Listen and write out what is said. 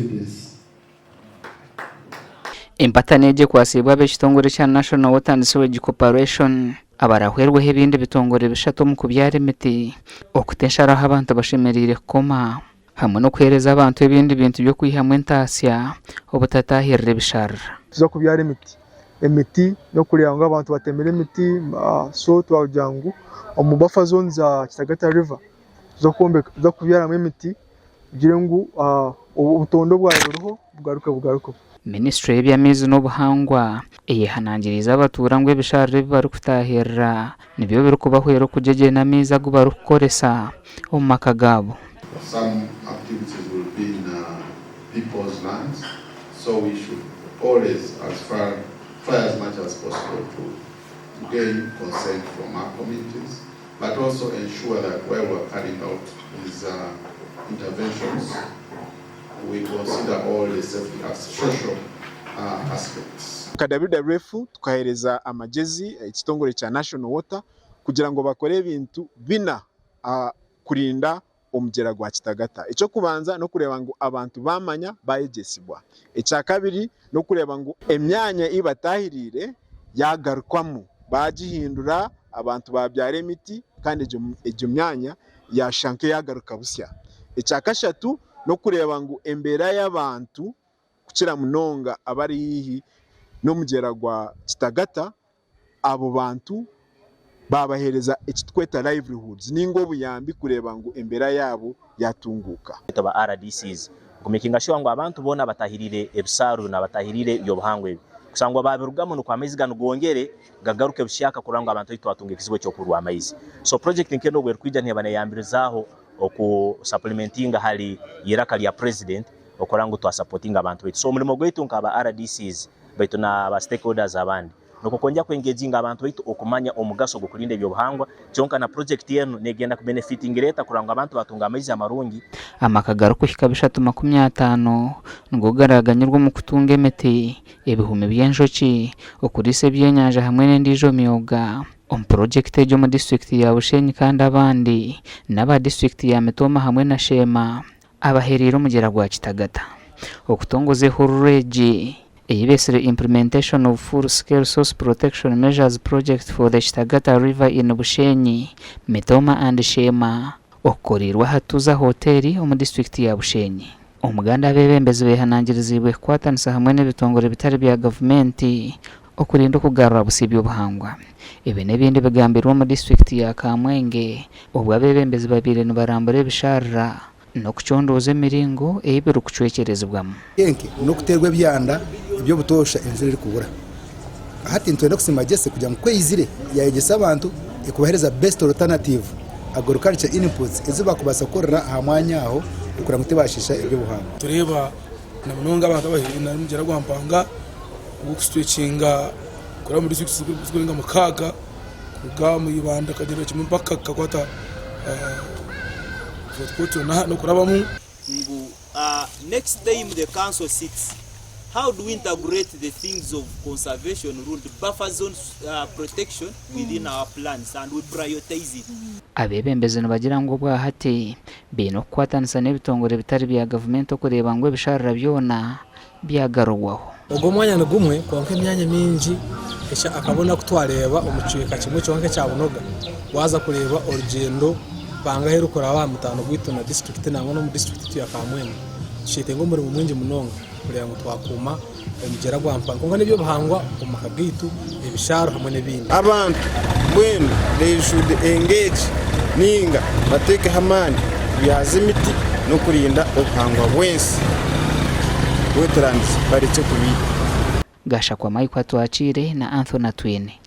evidence. Empatano egi ekwatsiibwe ab'ekitongore ekya National Water and Sewage Corporation abarahwerweho ebindi bitongore bishatu omu kubyara emiti, okuta ensharo ahu abantu bashemereire kukoma hamwe n'okuheereza abantu ebindi bintu by'okwihamu entaasya obutatahirira ebisharara. Tuza kubyara emiti, emiti n'okureeba ngu abantu batemire emiti so twagira ngu omu buffer zone za Kitagata river tuza kubyaramu emiti kugire ngu obutonde obwabaire buriho bugaruke bugarukeho. Minisiture y'eby'amaizi n'obuhangwa eyehanangiriize abatuura ngu ebisharara ebi barikutaahirira nibyo birikubahwera okugyegyena amaizi agu barikukoresa omu maka gaabo. Some activities will be in people's lands so we should always as far try as much as possible to gain consent from our communities but also ensure that while we are carrying out these interventions we consider all the safety social aspects. Nka WWF tukaheereza amagyezi ekitongore kya National Water kugira ngu bakore ebintu bina kurinda omugyera gwa Kitagata. Eky'okubanza n'okureeba ngu abantu baamanya baayegyesibwa. Ekyakabiri n'okureeba ngu emyanya ei bataahiriire yaagarukwamu baagihindura abantu baabyara emiti kandi egyo myanya yaashusha nk'eyaagaruka busya. Ekyakashatu n'okureeba ngu embeera y'abantu kukira munonga abari haihi n'omugyera gwa Kitagata, abo bantu baabaheereza eki turikweta livelihoods nainga obuyambi kureeba ngu embeera yaabo yaatunguuka. Baitu aba RDCs ku makinga sure ngu abantu boona abatahirire ebisaaru binu abatahirire ebyobuhangwa ebi kusangwa babirugamu nukwo amaizi ganu gongere gagaruke buhyaka kurora ngu abantu baitu twatunga ekizibu ekyokuburwa amaizi. So project nkenu obwerukwija neba neyambirizaaho oku supplementinga hali iraka lya president okurora ngu twa supportinga abantu baitu. So omulimo gwaitu nka aba RDCs baitu na ba stakeholders abandi Nikwo kwongera ku engaginga abantu baitu okumanya omugaso gw'okurinda eby'obuhangwa, kyonka na purojekiti enu negenda ku benefitingira eta kurora ngu abantu batunga amaizi amarungi. Amaka garikuhika 350 nigo garaaganyirwe omu kutunga emiti, ebihumi by'enjoki, okuriisa ebyenyanja hamwe n'endiijo myoga omu purojekiti egi omu disiturikiti ya Bushenyi kandi abandi n'aba disiturikiti ya Mitooma hamwe na Sheema abahereire omugyera gwa Kitagata okutongoza ehururu egi. Ei beetsire Implementation of Full Scale Source Protection Measures Project for the Kitagata River in Bushenyi, Mitooma and Sheema okukoreirwe aha Tuza Hoteeri omu disiturikiti ya Bushenyi. Omuganda abeebembezi beehanangiriziibwe kukwatanisa hamwe n'ebitongore bitari bya gavumenti okurinda okugarura busya eby'obuhangwa. Ebi n'ebindi bigambirwe omu disiturikiti ya Kamwenge obu abeebembezi babaire nibarambura ebisharara N'okucondooza emiringo ei birikucwekyerezibwamu. Enke n'okuteerwa ebyanda eby'obutoosha enjura erikubura. Hati nitwenda kusiima Jesse kugira ngu ku eizire yaayegyesa abantu ekubaheereza best alternative agriculture inputs ezi baakubaasa kukorera aha mwanya aho okugira ngu tibaashiisha eby'obuhangwa. Nitureeba na munonga abantu abaheriire n'omugyera gwa Mpanga ogurikusitwekinga kuraba omu disiturikiti zirikurenga mukaaga kuruga omu Ibanda kukagyendera kimwe mpaka kukakwata Fort Portal n'okurabamu. Ngu next time the council sits, how do we integrate the things of conservation rundi buffer zone protection within our plans and we prioritize it. Abeebembezi nibagira ngu obwahati baine okukwatanisa n'ebitongore bitari bya gavumenti okureeba ngu ebisharara byona byagarurwaho. Ogwo omwanya nigumwe kwonka emyanya mingi akabona aku twareeba omu kicweka kimwe kyonka ekya Bunoga waaza kureeba orugyendo mpanga ahu erikuraba aha mutaano gwaitu na disiturikiti nangwa n'omu disiturikiti yaitu ya Kamwenge tukyetenga omurimo mwingi munonga kureeba ngu twakuuma omugyera gwa Mpanga kwonka n'eby'obuhangwa omu maka gaitu ebishaaro hamwe n'ebindi. Abantu mbwenu they should engage ninga bateekeho amaani kubyaza emiti n'okurinda obuhangwa bw'ensi wetlands barekye kubiita. Gashakwa Mike Atwakiire na Anthony Atwine.